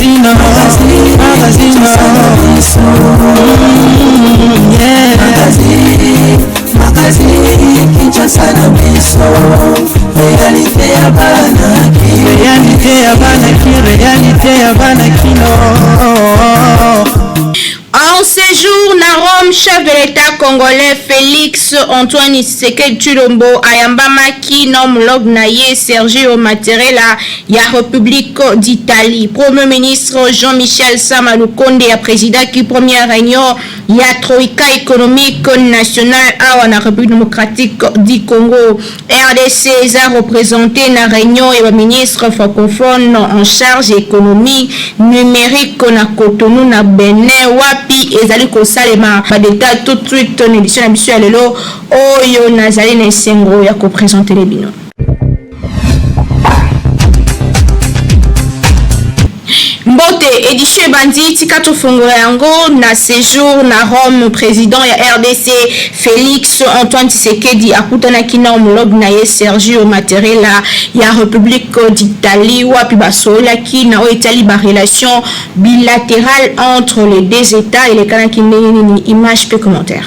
Magazine, magazine, yeah. Magazine, Kinshasa na biso, réalité ya bana. Réalité ya bana ki, réalité ya bana kino. En séjour na Rome, chef de l'État congolais Félix Antoine Tshisekedi Tshilombo ayambamaki na homologue na ye Sergio Mattarella ya République d'Italie. Premier ministre Jean-Michel Sama Lukonde ya présidaki première réunion ya Troïka économique nationale awa na République démocratique du Congo. RDC eza représenté na réunion ya ministre francophone en charge économie numérique na Cotonou, na Benin, wapi ezali kosalema. Badétails tout de suite na édition na biso ya lelo oyo nazali na esengo ya koprésenter bino. Mbote, édition ebandi. Tika tofongola yango na séjour na Rome. Président ya RDC Félix Antoine Tshisekedi akutanaki na homologue na ye Sergio Mattarella ya République d'Italie, wapi basololaki na oyo etali barelation bilatérale entre les deux États. Elekanaki ndenge nini? Image pe commentaire.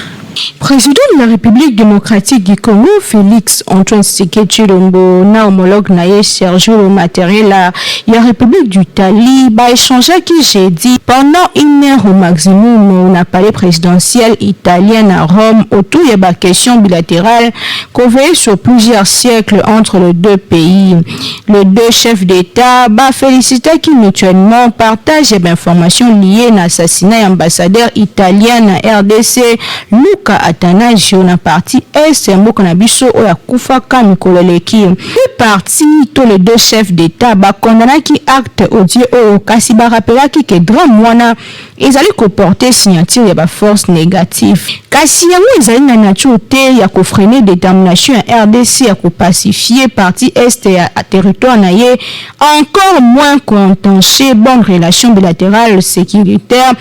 Président de la République démocratique du Congo, Félix Antoine Tshisekedi Tshilombo, na homologue na ye Sergio Mattarella ya République d'Italie, baéchangeaki jeudi pendant une heure au maximum na palais présidentiel italien à Rome autour ya baquestions bilatérales couvertes sur plusieurs siècles entre les deux pays. Les deux chefs d'État bafélicitaki mutuellement partage ya bainformations liées na assassinat ya ambassadeur italien na RDC Luca Attanasio na partie est ya mboka na biso, oyo akufaka mikolo eleki. Parti to les deux chefs d'État bakondamnaki acte odieux oyo, kasi barappelaki ke drame wana ezali koporter signature ya baforce négative, kasi yango ezali na nature te ya kofreiner détermination ya RDC ya kopacifier partie est ya territoire na ye, encore moins koentacher bonne relation bilatérale sécuritaire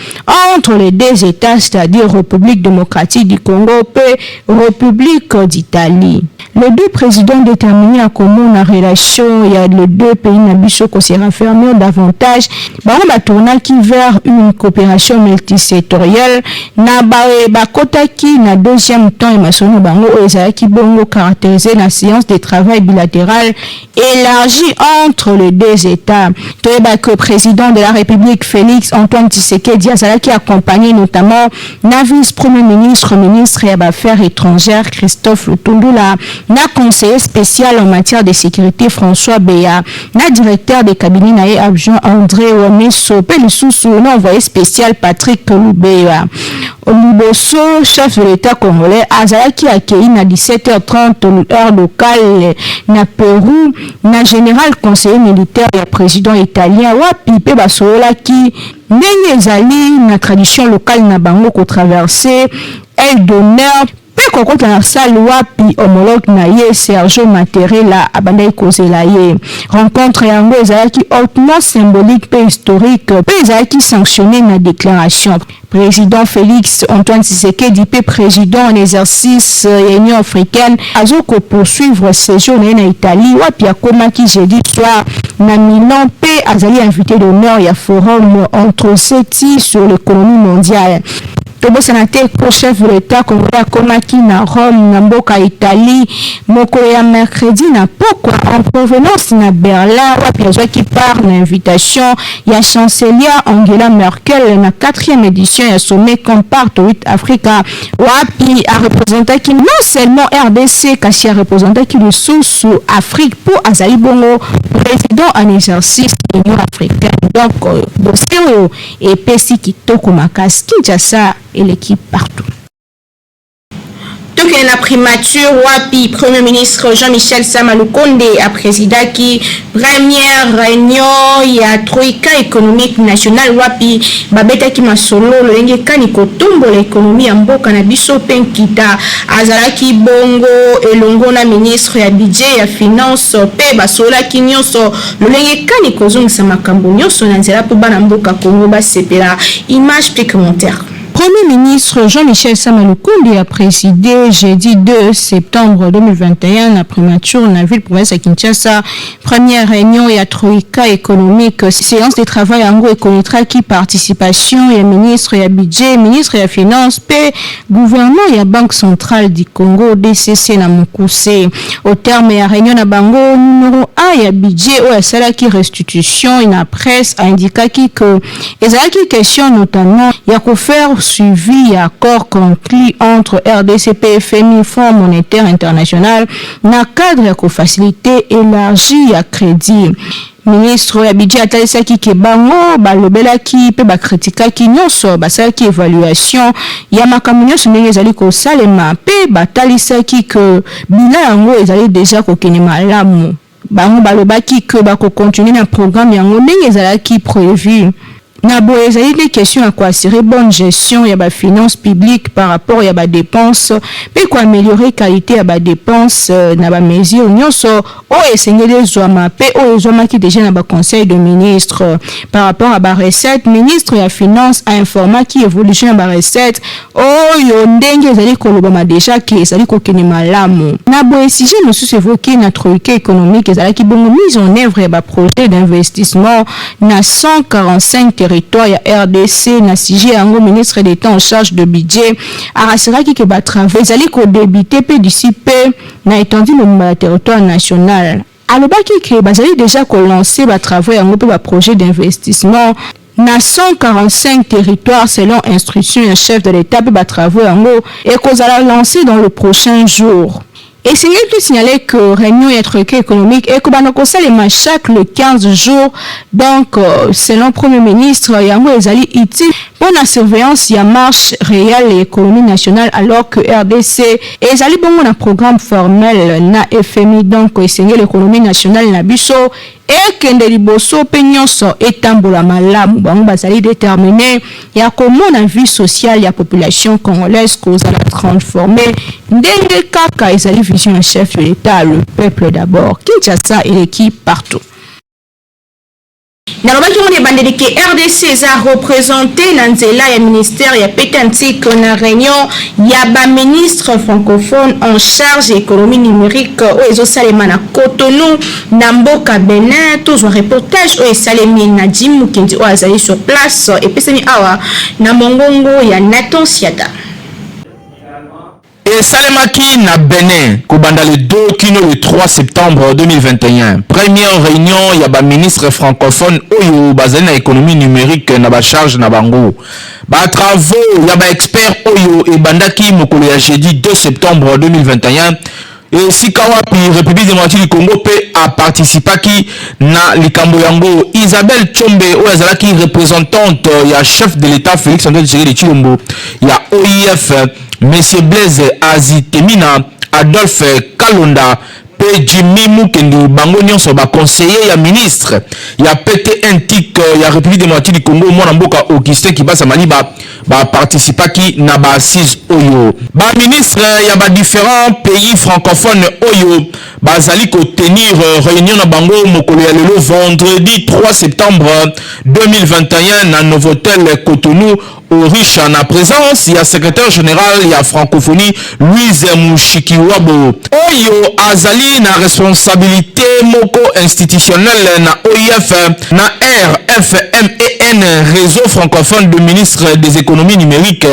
entre les deux États, c'est-à-dire République démocratique du Congo mpe République d'Italie. Les deux présidents déterminés à komona relation ya les deux pays na biso kose raffermir davantage, bango batournaki vers une coopération multisectorielle na bakotaki na deuxième temps ya masolo na bango, oyo ezalaki bongo caractérisé na séance de travail bilatéral élargie entre les deux États. Toyeba que président de la République Félix Antoine Tshisekedi azalaki accompagné notamment na vice premier ministre, ministre ya baaffaires étrangères Christophe Lutundula, na conseiller spécial en matière de sécurité François Beya, na directeur de cabinet na ye adjoint André Wameso, mpe lisusu na envoyé spécial Patrick Lubeya. Liboso, chef de l'État congolais azalaki accueilli na 17h30 heure locale na Pérou na général conseiller militaire ya président italien, wapi mpe basololaki ndenge ezali na tradition locale na bango, kotraverser aile d'honneur mpe kokota na salle wapi homologue na ye Sergio Mattarella abandaki kozela ye. Rencontre yango ezalaki hautement symbolique mpe historique, mpe ezalaki sanctionné na déclaration. Président Félix Antoine Tshisekedi mpe président en exercice ya Union africaine azokopoursuivre séjour na ye na Italie, wapi akomaki jeudi soir na Milan mpe azali invité d'honneur ya forum Ambrosetti sur l'économie mondiale. Tobosana te ko chef de l'État congolais akomaki na Rome, na mboka Italie, mokolo ya mercredi na pokwa en provenance na Berlin, wapi azwaki part na invitation ya chancelière Angela Merkel na 4e édition ya sommet Compact with Africa, wapi areprésentaki non seulement RDC, kasi areprésentaki lisusu Afrique mpo azali bongo président en exercice Union africaine. Donc dossier oyo epesi kitoko makasi. Kinshasa eleki partout. Tokende na primature, wapi premier ministre Jean-Michel Sama Lukonde aprésidaki première réunion ya Troïka économique nationale, wapi babetaki masolo lolenge kani kotombola économie ya mboka na biso mpe nkita. Azalaki bongo elongo na ministre ya budget, ya finance, mpe basololaki nyonso lolenge kani kozongisa makambo nyonso na nzela mpo bana mboka Kongo basepela. Image mpe commentaire. Premier ministre Jean-Michel Sama Lukonde a présidé jeudi 2 septembre 2021 na primature na ville province ya Kinshasa première réunion ya troïka économique. Séance de travail yango econnaîtraki participation ya ministre ya budget, ministre ya finance mpe gouverneur ya Banque centrale du Congo, BCC na mokuse. Au terme ya réunion na bango, numéro 1 ya budget oyo asalaki restitution na presse aindikaki que ezalaki question notamment ya kofaire suivi ya accord conclu entre RDC mpe FMI, Fonds monétaire international, na cadre ya kofaciliter élargi ya crédit. Ministre ya budget atalisaki ke bango balobelaki mpe bakritikaki nyonso, basalaki évaluation ya makambo nyonso ndenge ezali kosalema mpe batalisaki ke bilan yango ezali déjà kokende malamu. Bango balobaki ke bakocontinuer na programme yango ndenge ezalaki prévu. Na boye ezali nde question ya koassurer bonne gestion ya bafinance publique par rapport ya badépense mpe koaméliorer qualité ya badépense na bamesure nyonso oyo esengeli ezwama mpe oyo ezwamaki déjà na baconseil de ministre. Par rapport à barecette, ministre ya finance ainformaki évolution ya barecette oyo ndenge ezali kolobama déjà ke ezali kokende malamu. Na boye, sujet mosusu évoqué na troïka économique ezalaki bongo mise en œuvre ya baprojet d'investissement na 145 territoire ya RDC. Na sujet yango, ministre d'État en charge de budget arassuraki ke batravaux ezali kodébuter mpe d'ici peu na étendue mobimba ya territoire national. Alobaki ke bazali déjà kolancer batravaux yango mpe baprojet d'investissement na 145 territoires selon instruction ya chef de l'État, mpe batravaux yango ekozala lancé dans le prochain jour. Esengeli tosignaler que réunion ya troïka économique ekobanda kosalema chaque le 15 jours. Donc selon premier ministre, yango ezali utile mpona surveillance ya marche réelle ya économie nationale, alors que RDC ezali bongo na programme formel na FMI. Donc esengeli économie nationale na biso ekende liboso mpe nyonso etambola malamu. Bango bazali déterminé ya komona vie sociale ya population congolaise kozala transformé ndenge kaka ezali vision ya chef de l'État, le peuple d'abord. Kinshasa eleki partout. Nalobaki ngo na ebandeli ke RDC eza représente na nzela ya ministère ya PTNTIC na réunion ya baministre francophone en charge économie numérique oyo ezosalema na Cotonou, na mboka Benin. Tozwa reportage oyo esalemi na Jim Mukendi oyo azali sur place, epesami awa na mongongo ya Nathan Siata. Esalemaki na Benin kobanda le 2 kino le 3 septembre 2021, première réunion ya baministre francophone oyo bazali na économie numérique na bacharge na bango. Batravaux ya baexpert oyo ebandaki mokolo ya jeudi 2 septembre 2021, esika wapi République démocratique du Congo mpe aparticipaki na likambo yango. Isabelle Tshombe oyo azalaki représentante ya chef de l'État Félix Antoine Tshisekedi Tshilombo ya OIF, Monsieur Blaise Azitemina, Adolphe Kalonda mpe Jimmy Mukendi, bango nyonso baconseiller ya ministre ya PTNTIC ya République démocratique du Congo, mwana mboka Augustin Kibasa Maliba, baparticipaki na baassise oyo. Baministre ya badifférents pays francophones oyo bazali kotenir réunion na bango mokolo ya lelo vendredi 3 septembre 2021 na Novotel Cotonou Orisha, na présence ya secrétaire général ya francophonie Louise Mushikiwabo oyo azali na responsabilité moko institutionnelle na OIF, na RFMEN, réseau francophone de ministres des économies numériques.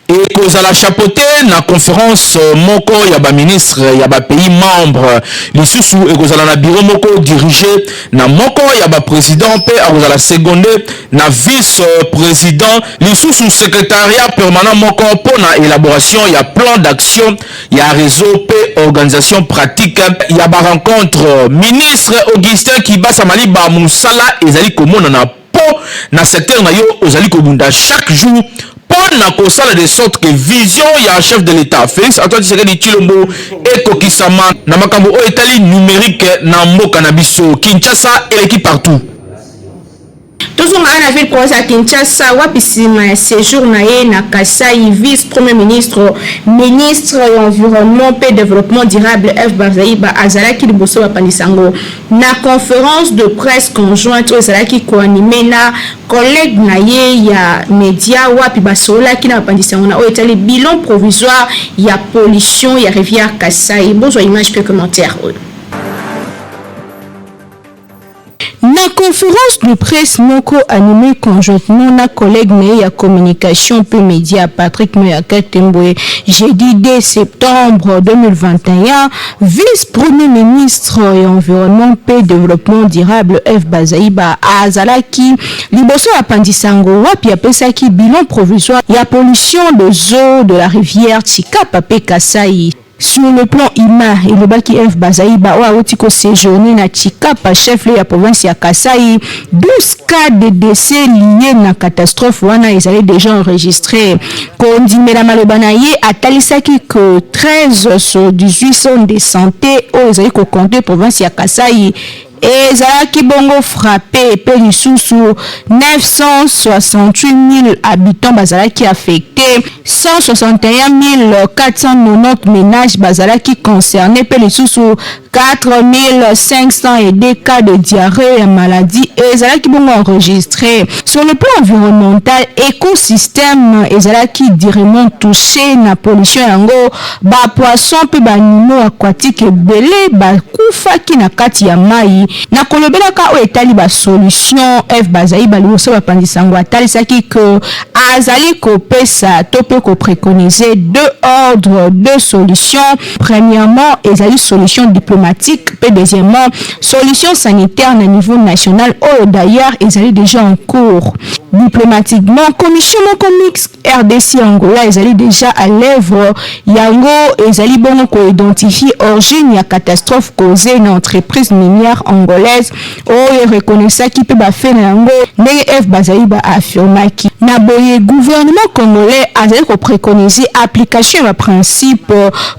Ekozala chapeauté na conférence moko ya baministre ya bapays membre. Lisusu, ekozala na bureau moko dirigé na moko ya baprésident mpe akozala secondé na vice président. Lisusu, secrétariat permanent moko mpo na élaboration ya plan d'action ya réseau mpe organisation pratique ya barencontre. Ministre Augustin Kibasa Maliba, mosala ezali komonana mpo na secteur na yo ozali kobunda chaque jour mpo na kosala de sorte que vision ya chef de l'État Félix Antoine Tshisekedi Tshilombo ekokisama na makambo oyo etali numérique na mboka na biso. Kinshasa eleki partout. Tozonga na ville province ya Kinshasa, wapi nsima ya séjour na ye na Kasai, vice premier ministre, ministre ya environnement mpe développement durable Eve Bazaiba azalaki liboso bapandisa yango na conférence de presse conjointe oyo ezalaki koanimer na collègue na ye ya média, wapi basololaki na bapandisa yango na oyo etali bilan provisoire ya pollution ya rivière Kasai. Bozwa image mpe commentaire oyo. Na conférence de presse moko animée conjointement na collègue na ye ya communication mpe média Patrick Muyaya Katembwe, jeudi 2 septembre 2021, vice premier ministre ya environnement mpe développement durable Eve Bazaiba azalaki liboso ya pandisango, wapi apesaki bilan provisoire ya pollution des eaux de la rivière Tshikapa mpe Kasai. Sur le plan humain, elobaki Eve Bazaiba oyo awuti koséjourner na Tshikapa, chef-lieu ya province ya Kasai, 12 cas de décès liés na catastrophe wana ezali déjà enregistré. Kondimela maloba na ye, atalisaki que 13 sur 18 zones de santé oyo ezali kocompter province ya Kasai ezalaki bongo frappé, mpe lisusu 968 000 habitants bazalaki affecté, 161 490 ménages bazalaki concerné, mpe lisusu 4502 cas de diarrhée ya maladie ezalaki bongo enregistré. Sur le plan environnemental, écosystème ezalaki durement touché na pollution yango. Bapoisson mpe baanimaux aquatiques ebele bakufaki na kati ya mai. Na kolobelaka oyo etali basolution, Eve Bazaiba liboso bapandisa yango atalisaki ke azali kopesa to mpe kopréconiser deux ordres de solutions. Premièrement, ezali solution diplomatique, mpe deuxièmement, solution sanitaire na niveau national, oyo d'ailleurs ezali déjà en cours. Diplomatiquement, commission moko mixte RDC Angola ezali déjà à l'œuvre. Yango ezali bongo koidentifier origine ya catastrophe causée na entreprise minière angolaise oyo ereconnaissaki mpe bafaits na yango, ndenge Eve Bazaiba affirmaki. Na boye, gouvernement congolais azali kopréconiser application ya baprincipe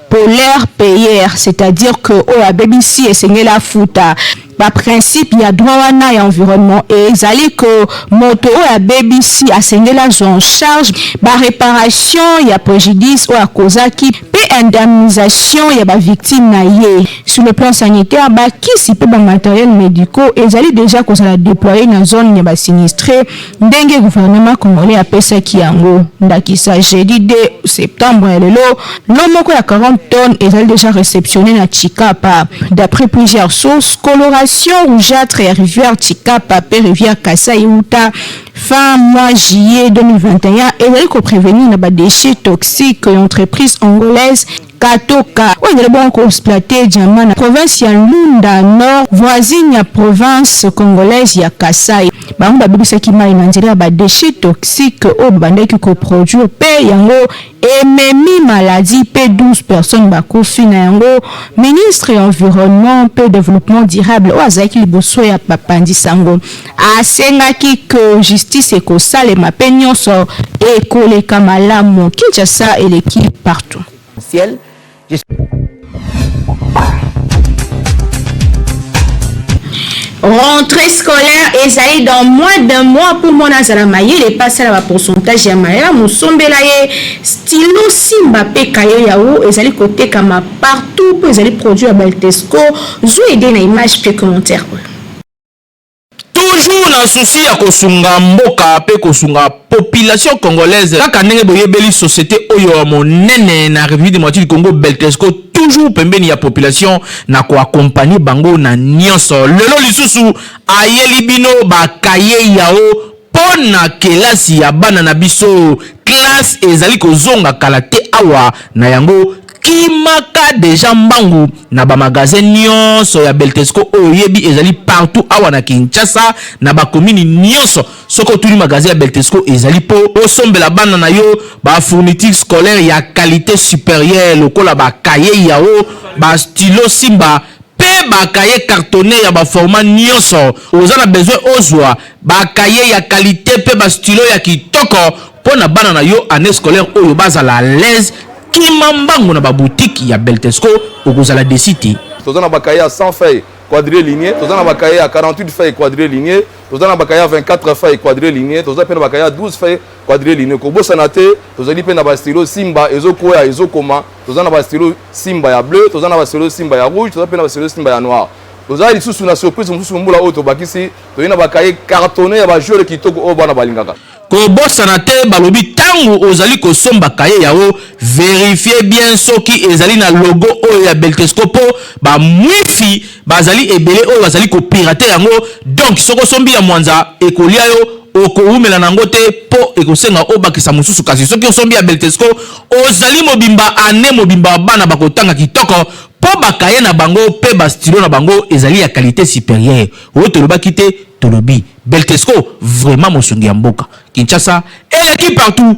pollueur payeur, c'est-à-dire que oyo abebisi esengeli afuta. Baprincipe ya droit wana ya environnement ezali ke moto oyo abebisi asengeli azwa en charge baréparation ya préjudice oyo akozaki mpe indemnisation ya bavictime na ye. Sur le plan sanitaire, bakisi mpe bamatériel médicaux ezali déjà kozala déployé na zone ya basinistré, ndenge gouvernement congolais apesaki yango ndakisa. Jeudi 2 septembre ya lelo, lot moko ya 40 tonnes ezali déjà réceptionné na Tshikapa. D'après plusieurs sources, coloration rougeâtre ya rivière Tshikapa mpe rivière Kasai euta fin mois juillet 2021 ezali koprévenir na badéchets toxiques ya entreprise angolaise Katoka oyo ezali bongo koexploiter diamant na province ya Lunda Nord, voisine ya province congolaise ya Kasai. Bango babebisaki mai na nzela ya badéchets toxiques oyo babandaki koproduire, mpe yango ememi maladie mpe 12 personnes bakufi na yango. Ministre ya environnement mpe développement durable oyo azalaki liboso ya bapandisango asengaki ke justice ekosalema mpe nyonso ekoleka malamu. Kinshasa eleki partout. Ciel. Rentrée scolaire ezali dans moins d'un mois. Mpo mwana azala mayele, epasala bapourcentage ya malamu, osombela ye stylo Simba mpe cahier Yao. Ezali kotekama partout mpo ezali produit ya Baltesco. Zwa idée na image mpe commentaire oyo. Toujours na souci ya kosunga mboka mpe kosunga population congolaise, kaka ndenge boyebeli société oyo ya monene na République démocratique du Congo, Beltesco, toujours pembeni ya population na koaccompagner bango na nyonso. Lelo lisusu ayeli bino bacahier Yao mpo na kelasi ya bana na biso. Classe ezali kozonga kala te awa. Na yango, kimaka deja mbangu na bamagasin nyonso ya Beltesco oyo oyebi ezali partout awa na Kinshasa, na bakomini nyonso. Soki otuni magasin ya Beltesco ezali, mpo osombela bana na yo bafourniture scolaire ya qualité supérieure, lokola bacahier Yao, bastylo Simba mpe bacahier cartonné ya baformat nyonso. Oza na besoin ozwa bacahier ya qualité mpe bastylo ya kitoko mpo na bana na yo année scolaire oyo bazala à l'aise, kima mbangu na baboutique ya Beltesco, okozala déçu te. Toza na bacahier ya 100 feuilles. quadriligne, toza na bakaye ya 48 feuilles quadriligne, toza na bakaye ya 24 feuilles quadriligne, toza mpe na bakaye ya 12 feuilles quadriligne. Kobosana te, tozali mpe na bastylo Simba ezokwea ezokoma, toza na bastylo Simba ya bleu, toza na bastylo Simba ya rouge, toza mpe na bastylo Simba ya noir. Toza lisusu na surprise mosusu mbula oyo tobakisi, toyei na bakaye cartonné ya bajoueur kitoko oyo bana balingaka. Kobosana te balobi tangu ozali kosomba cahier yao verifier bien soki ezali na logo oyo ya Beltesco po ba mwifi bazali ebele oyo bazali ko pirater yango, donc soki osombi ya mwanza ekolia yo okowumela na yango te po ekosenga obakisa mosusu, kasi soki osombi ya Beltesco ozali mobimba annee mobimba bana bakotanga kitoko po ba cahier na bango pe ba stylo na bango ezali ya qualite superieure oyo tolobaki te tolobi. Beltesco vraiment mosungi ya mboka. Kinshasa eleki partout.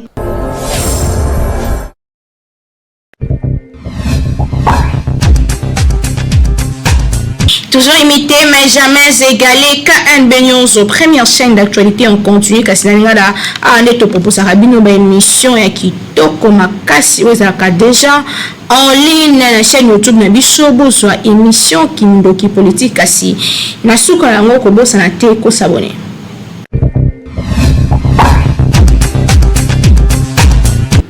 Toujours imité mais jamais égalé. KNB News, première chaîne d'actualité en continu. Kasi na lingala awa nde toproposaka bino ba émission ya kitoko makasi oyo ezalaka déjà en ligne na chaîne YouTube na biso. Bozwa émission Kindoki Politique, kasi na suka yango kobosana te kosabone.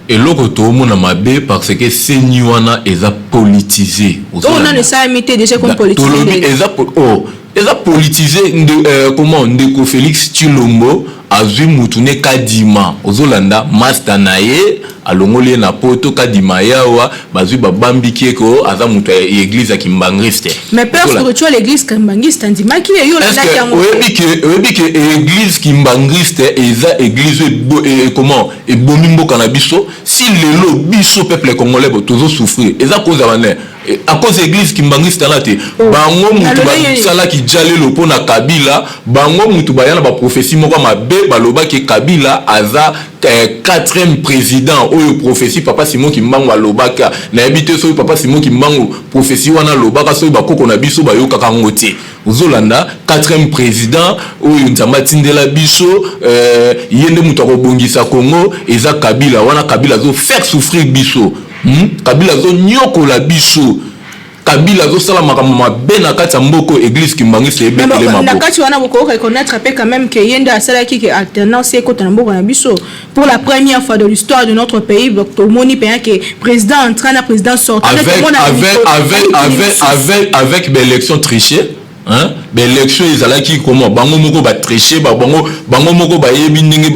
Eloko toomona mabe parce que CENI wana eza politise. Oyo nanu esalami te déjà comme politise. Tolobi eza oh, eza politise nde, comment ndeko Felix Tshilombo azwi mutu ne Kadima, ozolanda master na ye alongoli ye na poto Kadima yawa bazwi babambiki ye ko aza mutu ya eglise ya Kimbanguiste. Mais père spirituel eglise Kimbanguiste andimaki ye, yo olandaki yango. Oyebi ke, oyebi ke eglise Kimbanguiste eza eglise oyo comment ebomi mboka na biso. Si lelo biso peuple congolais bo tozo souffrir eza cause ya ba à cause ya eglise kimbanguiste wana te. Bango mutu basalaki djalelo mpo na Kabila, bango mutu baya na ba prophetie moko mabe balobaki Kabila aza quatrième président oyo prophetie papa Simon Kimbangu alobaka. Nayebi te soki papa Simon Kimbangu prophetie wana alobaka, soki bakoko na biso bayokaka yango te. Ozolanda quatrième président oyo Nzambe atindela biso, ye nde mutu akobongisa Congo, eza Kabila wana. Kabila azo faire souffrir biso, Kabila azonyokola biso, Kabila azosala makambo mabe na kati ya mboka. Église kimbanguiste ebetele maboko na kati wana. Boko reconnaître pe quand même que ye nde asalaki ke alternance ekota na mboka na biso pour la première fois de l'histoire de notre pays. Tomoni mpenza ke président entrant na président sortant avec, avec, avec, avec, avec, avec baélection trichée, hein? Baélection ezalaki comment? Bango moko batriche, bango, bango moko bayebi ndenge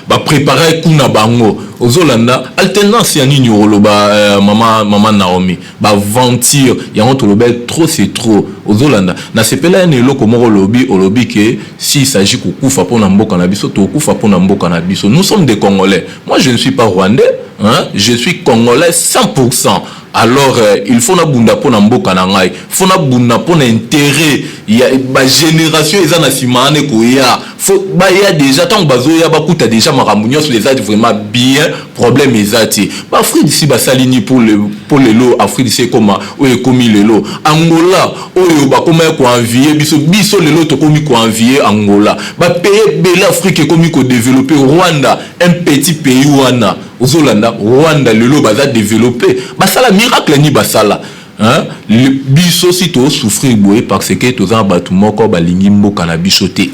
baprépare kuna bango. Ozolanda alternance ya nini oloba, mama, mama Naomi, baventure yango toloba trop c'est trop. Ozolanda, nasepela ya na eloko moko olobi, olobi ke s'il s'agit kokufa mpona mboka na biso, tokokufa mpona mboka na biso. Nous sommes des Congolais, moi je ne suis pas rwandais, hein? Je suis congolais 100%. Alors il faut nabunda mpona mboka na ngai, faut nabunda mpona intérêt ya bagénération eza na nsima wana ekoya. Faut baya déjà, ntango bazoya bakuta déjà makambo nyonso eza vraiment bien, problème eza te. Baafrique d'ici basali nini pour lelo Afrique d'ici ekoma oyo ekomi lelo? Angola oyo bakoma ya koenvier biso, biso lelo tokomi koenvier Angola. Bapays ebele Afrique ekomi kodévelopper. Rwanda, un petit pays wana, ozolanda Rwanda lelo baza développé, basala miracle ni basala, hein? Biso si tosouffrir boye parce que toza na bato moko balingi mboka na biso te,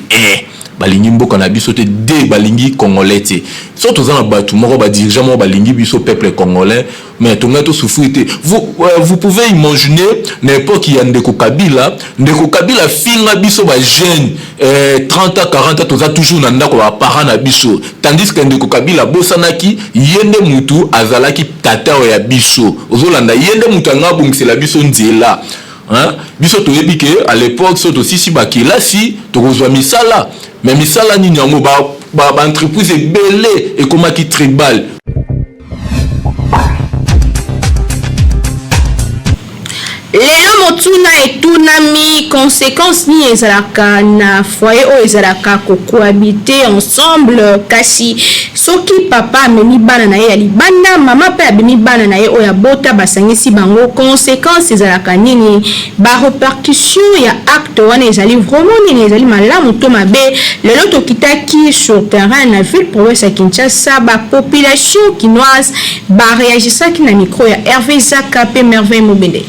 balingi mboka na biso te, de balingi congolais te. So toza na bato moko, badirigeant moko balingi biso peuple congolais, mais tongai tosouffrir te. Vous pouvez imaginer na époque ya ndeko Kabila, ndeko Kabila finga biso bajeune, 30 ans, 40 ans, toza toujours na ndako ya baparent na biso, tandis que ndeko Kabila abosanaki ye nde mutu azalaki tata oyo ya biso. Ozolanda, ye nde mutu anga abongisela biso nzela, hein? Biso toyebi ke à l'époque so tosisi bakelasi tokozwa misala, mais misala nini yango? Baentreprise ebele ekomaki tribal. Lelo motuna etunami: conséquence nini ezalaka na foyer oyo ezalaka kocohabiter ensemble, kasi soki papa amemi bana na ye ya libanda, mama mpe amemi bana na ye oyo abota, basangisi bango, conséquence ezalaka nini? Barépercussion ya acte wana ezali vraiment nini? Ezali malamu to mabe? Lelo tokitaki sur terrain na ville province ya Kinshasa. Bapopulation kinoise baréagisaki na micro ya Hervé Zaka mpe Merveille Mobende.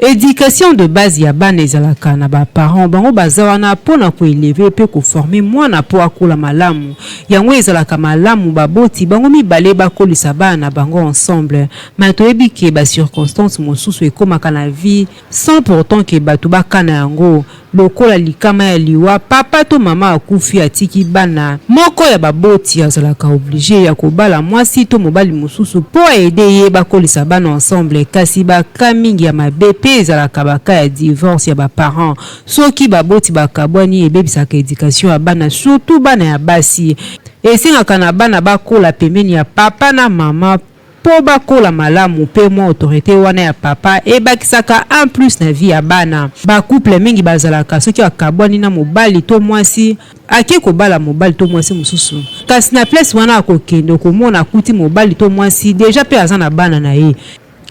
Education de base ya bana ezalaka na ba parents, bango baza wana po na ko elever pe ko former mwana po akola malamu. Yango ezalaka malamu baboti bango mibale bakolisa bana na bango ensemble. Mais toyebi que ba circonstances mosusu ekomaka na vie sans pourtant que batu bakana yango. Lokola likama ya liwa, papa to mama akufi atiki bana, moko ya baboti azalaka oblige ya kobala mwasi to mobali mosusu po a aider ye bakolisa bana ensemble, kasi ba cas mingi ya mabe pe ezalaka ba cas ya divorce ya ba parents. Soki baboti bakabwani ebebisaka education ya bana surtout bana ya basi. Esengaka na bana bakola pembeni ya papa na mama Po bakola malamu pe mwa autorite wana ya papa ebakisaka un plus na vie ya bana. Ba couple mingi bazalaka soki akabwani na mobali to mwasi ake kobala mobali to mwasi mosusu kasi na place wana akokende okomona akuti mobali to mwasi dejà pe aza na bana na ye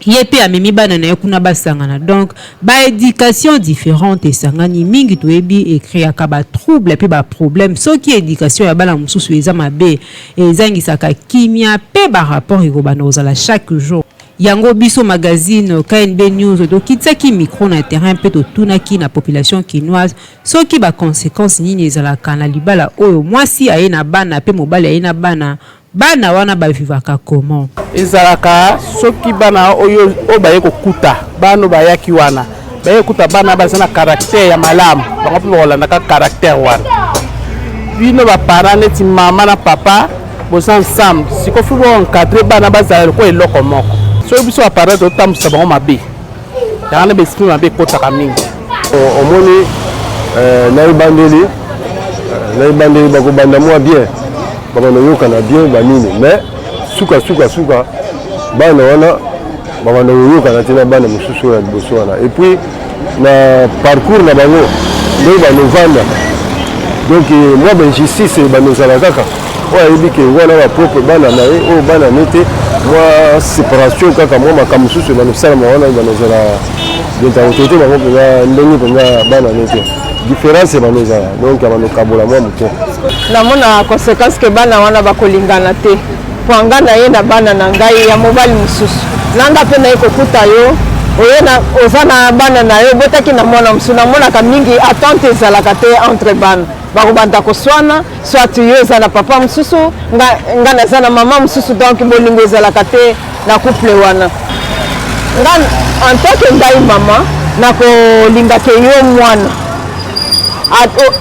ye pe amemi bana na ye kuna basangana donc ba education differente esangani mingi toyebi e creaka ba trouble pe ba problème soki education ya bana mosusu eza mabe Ezangisaka kimia pe ba rapport ekobanda kozala chaque jour. Yango biso magazine KNB News tokitisaki micro na terrain pe totunaki na population kinoise soki ba consequences nini ezalaka na libala oyo mwasi aye na bana pe mobali aye na bana, bana wana ba vivaka comment? Ezalaka soki bana oyo oyo baye kokuta bana oyo bayaki wana baye kokuta bana baza na caractère ya malamu, bango mpe bakolandaka caractère wana. Bino ba parents neti mama na papa boza ensemble, sikoyo faut bo encadrer bana bazala lokola eloko moko. Soki biso ba parents totambwisa bango mabe, yango wana ba esprit mabe ekotaka mingi. Omoni eh, na ebandeli eh, na ebandeli bakobanda mwa bien, babanda koyokana bien banini, mais suka suka suka bana wana babanda koyokana te na bana mosusu oyo ya liboso wana. Et puis na parcours na bango ndenge banovanda, donc mwa bainjustice ebanda ozala kaka oyo ayebi ke wana bapropre bana na ye, oyo bana ne te, mwa séparation kaka mwa makambo mosusu ebanda osalama wana, ebanda ozala bien autorité bango mpenza ndenge mpenza bana ne te, différence ebanda ozala, donc abanda okabola mwa moke. Namona conséquence ke bana wana bakolingana te, po nga na ye na bana na ngai ya mobali mosusu na nga mpe naye kokuta yo oye na oza na bana na yo obotaki na mwana mosusu. Namonaka mingi attente ezalaka te entre bana, bakobanda koswana, soit yo oza na papa mosusu, nga, nga naza na mama mosusu, donc bolingo ezalaka te na couple wana. Nga en tant que ngai mama nakolinga ke yo mwana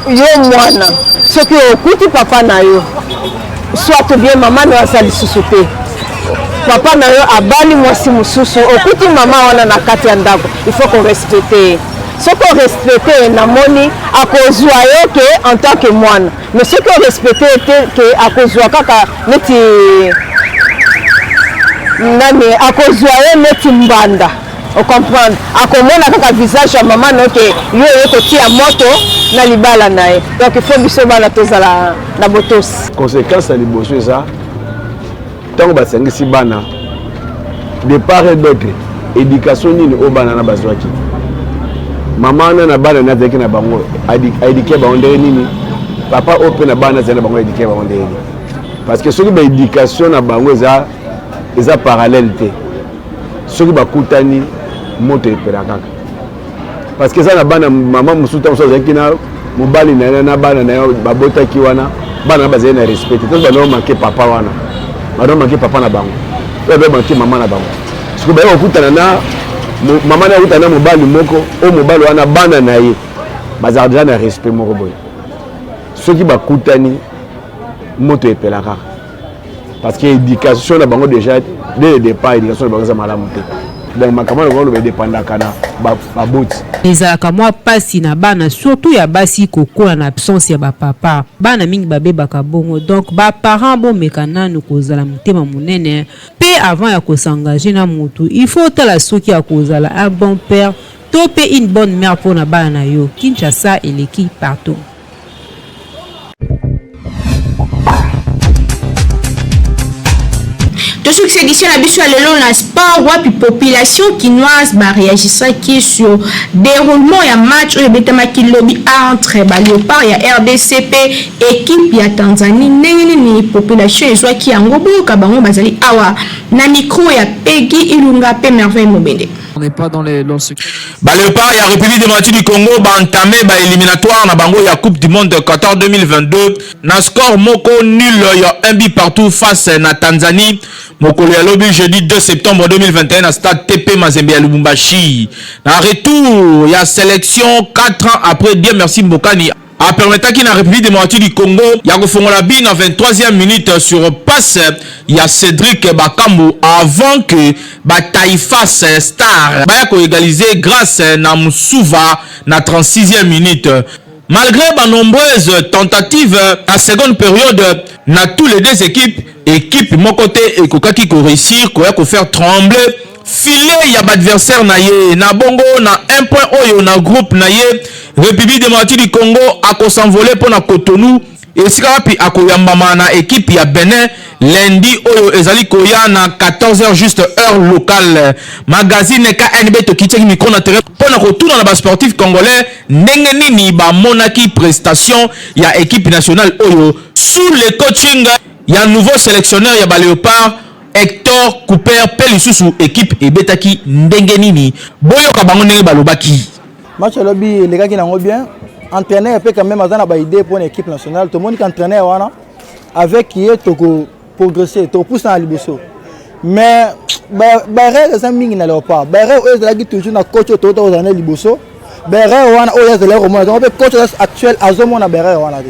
yo mwana soki okuti papa na yo soit bien mama na yo aza lisusu te, papa na yo abali mwasi mosusu, okuti mama wana na kati ya ndako, il faut korespecte ye. Soki orespecte ye, namoni akozwa yo ke en tant que mwana, mais soki orespecte ye te, ke akozwa kaka neti nani, akozwa ye neti mbanda, ocomprendre, akomona kaka visage ya mama na yo ke yo oye kotia moto na libala na ye. Donc il faut biso bana tozala na botosi. Conséquence ya liboso eza ntango basangisi bana de part et d'autre, éducation nini oyo bana na bazwaki? Mama wana na bana na azalaki na bango, aéduquer bango ndenge nini? Papa oyo mpe na bana azali na bango, aéduquer bango ndenge nini? Parce que soki baéducation na bango eza eza parallèle te, soki bakutani moto epela kaka. Parce que eza na bana mama mosusu, ntango mosusu azalaki na mobali na ye na bana na ye babotaki wana, bana bazali na respect te. Ntango bana manque papa wana, bana manque papa na bango, oyo bana manque mama na bango, soki baye kokutana na mama na akutana na mobali moko oyo mobali wana bana na ye bazalaka deja na respect moko boye, soki bakutani moto epela kaka. Parce que éducation na bango déjà dès le départ, éducation na bango eza malamu te. Donc makambo na bango loba edépendaka na baboti. Ezalaka mwa pasi na bana surtout ya basi kokola na absence ya ba papa. Bana mingi babebaka bongo, donc ba parents bomeka nanu kozala motema monene pe avant ya ko s'engager na mutu il faut otala soki akozala un bon père to pe une bonne mère pona bana na yo. Kinshasa eleki partout. Tosukisa édition na biso ya lelo na sport, wapi population kinoise baréagisaki sur déroulement ya match oyo ebetamaki lobi entre baleopard ya RDC mpe équipe ya Tanzanie. Ndenge nini population ezwaki yango? Boyoka bango, bazali awa na micro ya Peggy Ilunga mpe Merveille Mobende. On n'est pas dans les dans ce Ba Leopards ya Republique Democratique du Congo ba entamer ba éliminatoires na bango ya Coupe du Monde Qatar 2022 na score moko nul ya 1 but partout face na Tanzanie mokolo ya lobi jeudi 2 septembre 2021 na stade TP Mazembe ya Lubumbashi. Na retour ya sélection 4 ans après Dieu merci Mbokani apermetaki na République démocratique du Congo ya kofongola but na 23e minute sur passe ya Cédric Bakambu avant que ba Taifas Star baya koégaliser grâce na Msuva na 36e minute. Malgré ba nombreuses tentatives na seconde période na tous les deux équipes, équipe moko te ekokaki koréussir koya kofaire trembler filet ya baadversaire na ye. Na bongo, na un point oyo na groupe na ye, République démocratique du Congo akos'envoler mpo na Cotonou, esika wapi akoyambama na équipe ya Benin lundi oyo ezali koya na 14h juste, heure locale. Magazine KNB tokitiaki micro na terrain mpo na kotuna na basportif congolais ndenge nini bamonaki prestation ya équipe nationale oyo sous le coaching ya nouveau sélectionneur ya baléopard, Hector Cooper, mpe lisusu équipe ebetaki ndenge nini. Boyoka bango ndenge balobaki. Match alobi elekaki nango bien. Entraîneur mpe quand même aza na baidée mpona équipe nationale. Tomoni ka entraîneur wana, avec ye tokoprogresse, tokopusa na liboso. Mais baerreur eza mingi na Léopard. Baerreur oyo ezalaki toujours na coach oyo toyota kozala na liboso, baerreur wana oyo azalaki komona yango, mpe coach actuel azomona baerreur wana te.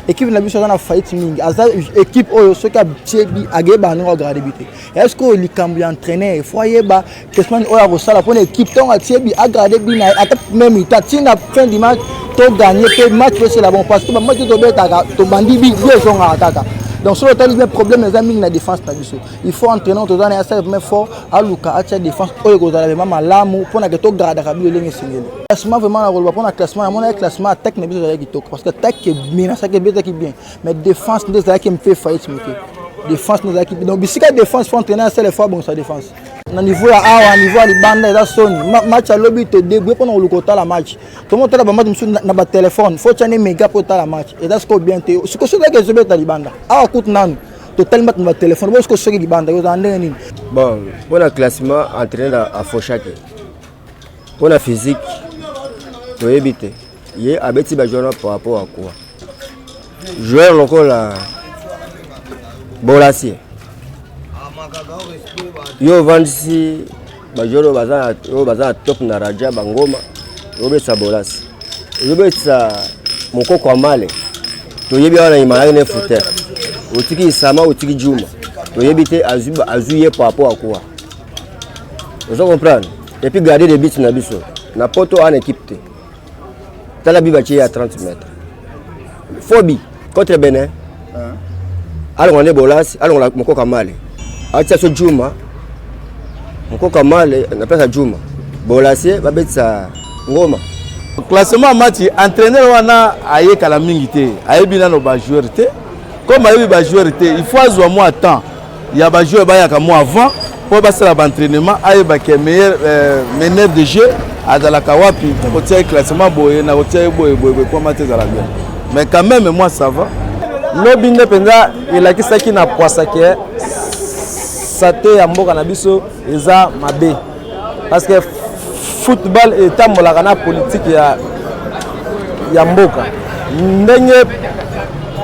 Équipe na biso aza na faillite mingi. Aza équipe oyo soki atie but, akeyebaka ndenge agarde but te. Est ce que oyo likambo ya entraîneur, faut ayeba classement oyo akosala mpona équipe, ntongo atie but, agarde but na ye ata même mi-temps ntina fin du match, toganye mpe match mpe esala bon, parce que bamatch oyo tobetaka, tobandi but, but ezongaka kaka. Donc soki otali bien, problème eza mingi na défense na biso. Il faut entraîneur toza na ye asala vraiment fort, aluka atia défense oyo ekozala vraiment malamu mpona ke togardaka but elenge esengeli. Classement, vraiment na koloba mpona classement, namona ye classement, attaque na biso ezalaki kitoko parce que attaque emenasaki, ebetaki bien, mais défense nde ezalaki mpe faillite moke. Défense nde ezalaki, donc bisika défense, faut entraîneur asala effort, abongisa défense na niveau ya awa, niveau ya libanda eza soni. Match alobi todébrouille mpona koluka otala match. Tomotala bamatch mosusu na batelefone, faut tia ne méga mpo otala match. Eza sikoyo bien te. Sikoyo soki ezalaki ezobeta libanda awa, kutu nanu totali match na batelefone bo. Sikoyo soki libanda, ozala ndenge nini? Bon, mpona classement, entraîneur afoshaki. Mpona physique, toyebi te ye abeti bajoueur par rapport à quoi. Joueur lokola Bolasie, yo ovandisi bajoueur oyo baza na top na Raja bangoma, oyobetisa Bolasi, oyobetisa Mokoko Amale, toyebi wana imalaki ne futer. Otiki Isama, otiki Juma, toyebi te azwi ye par rapport à quoi. Ozo comprendre? Et puis gardien de but na biso na poto ana équipe te. Tala but batie ya 30 mètres fobi contre Benin. Alongola nde Bolasi, alongola Mokoka Male, atia so Juma. Mokoka Male na place ya Juma, Bolasie, babetisa Ngoma. Classement ya match, entraîneur wana ayekala mingi te, ayebi nano bajoueur te. Comme ayebi bajoueur te, il faut azwa mwa temps ya bajoueur bayaka mwa avant mpo basala baentraînement, ayeba ke meilleur meneur de jeu azalaka wapi. Nakotia ye classement boye, nakotia ye boye boye boye mpo match ezala bien. Mais quand même, moi, ça va. Lobi nde mpenza elakisaki na pwasa ke sate ya mboka na biso eza mabe, parce que football etambolaka na politike ya mboka. Ndenge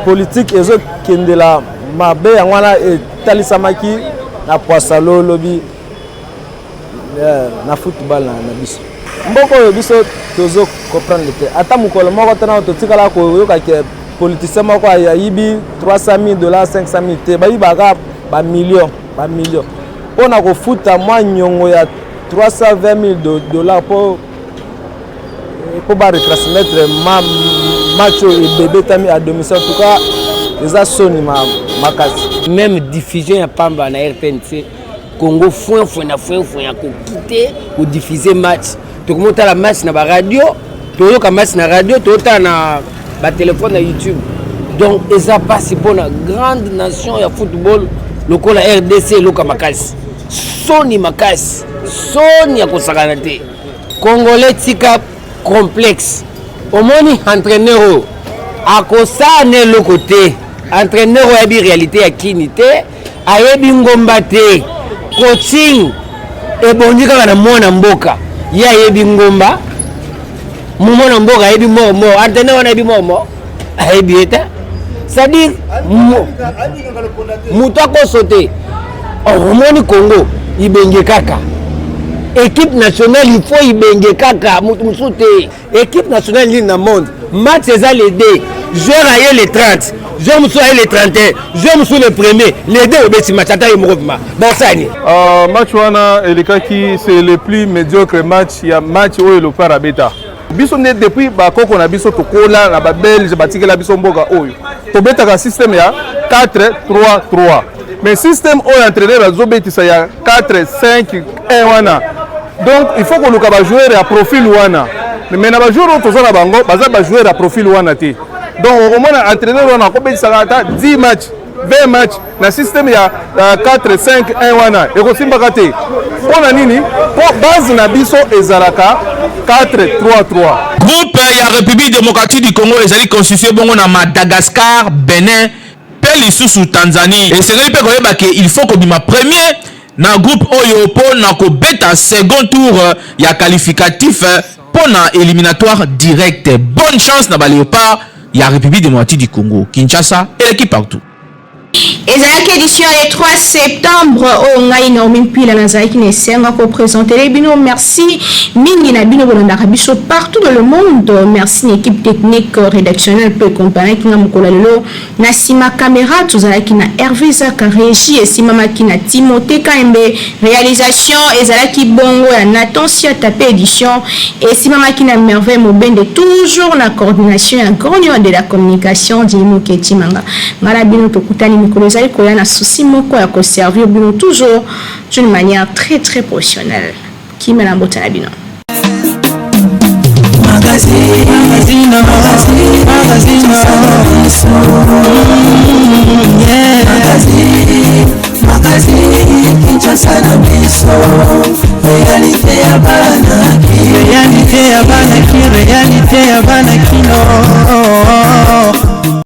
politike ezokendela mabe, yango wana etalisamaki na pwasa lolobi na football na biso. Mboka oyo biso tozo comprendre te. Ata mokolo moko te nano totikala koyoka ke politicien moko ayibi 300 000 dollars, 500 000 te. Bayibaka bamillion, bamillion mpona kofuta mwa nyongo ya 320 000 dollars mpo baretransmettre match oyo ebebetami à domicile. En tout cas, eza soni makasi. Même diffusion ya pamba na RTNC Congo, foin foin na foin foin ya koki te kodiffuse match. Tokomi otala match na baradio, toyoka match na radio, toyotala na batelefone, na YouTube. Donc eza mpasi mpona grande nation ya football lokola RDC. Eloka makasi, soni makasi, soni ya kosakana te. Congolais, tika complexe. Omoni entraîneur oyo akosala na eloko te. Entraîneur oyo ayebi réalité ya kini te, ayebi ngomba te. Coaching Ebongi kaka na mwana mboka, ye ayebi ngomba, mwana mboka ayebi mort mort, entraîneur wana ayebi mort mort, ayebi ye te. C'est-à-dire moto akoso te. Omoni Congo ibenge kaka équipe nationale, il faut ibenge kaka, moto mosusu te. Équipe nationale nini na monde? Match eza le 2, joueur aye le 30, joueur mosusu aye le 31, joueur mosusu le premier. Le 2 obeti match, ata ye moko bima bosani. Match wana elekaki, c'est le plus médiocre match ya match oyo Léopard abeta. Biso nde depuis bakoko na biso, tokola na Babelge, batikela biso mboka oyo, tobetaka système ya 4 3 3. Mais système oyo entraîneur azobetisa ya 4 5 1 wana, donc il faut koluka bajoueur ya profil wana. Mais na bajoueur oyo toza na bango, baza bajoueur ya profil wana te. Donc okomona entraîneur wana akobetisaka ata 10 match, 20 match na système ya 4 5 1 wana, ekosimbaka te. Mpo na nini? Mpo base na biso ezalaka 4 3 3. Groupe ya République démocratique du Congo ezali constitué bongo na Madagascar, Benin mpe lisusu Tanzanie. Esengeli mpe koyeba ke il faut kobima premier na groupe oyo mpo na kobeta second tour ya qualificatif mpo na éliminatoire direct. Bonne chance na Baléopard ya République démocratique du Congo. Kinshasa eleki partout. Ezalaki édition ya 3 septembre oyo ngai Naomi Mpila nazalaki na esenga koprésenter bino. Merci mingi na bino bolandaka biso partout dans le monde. Merci na équipe technique, rédactionnelle mpe ekompanaki nga mokolo ya lelo. Na nsima caméra tozalaki na Hervé Zaka, régie esimamaki na Timothée Kaembe, réalisation ezalaki bongo ya Nathan Siata mpe édition esimamaki na Merveille Mobende, toujours na coordination ya Grand Lion de la communication, Dimi Ketimanga. Ngai na bino tokutani mikolo ezali koya na souci moko ya koservir bino toujours d'une manière très très professionnelle. Kimela mbote na bino. Magazine, magazine, magazine, yeah. Magazine, magazine, Kinshasa na biso, réalité ya bana. Réalité ya bana ki, réalité ya bana kino.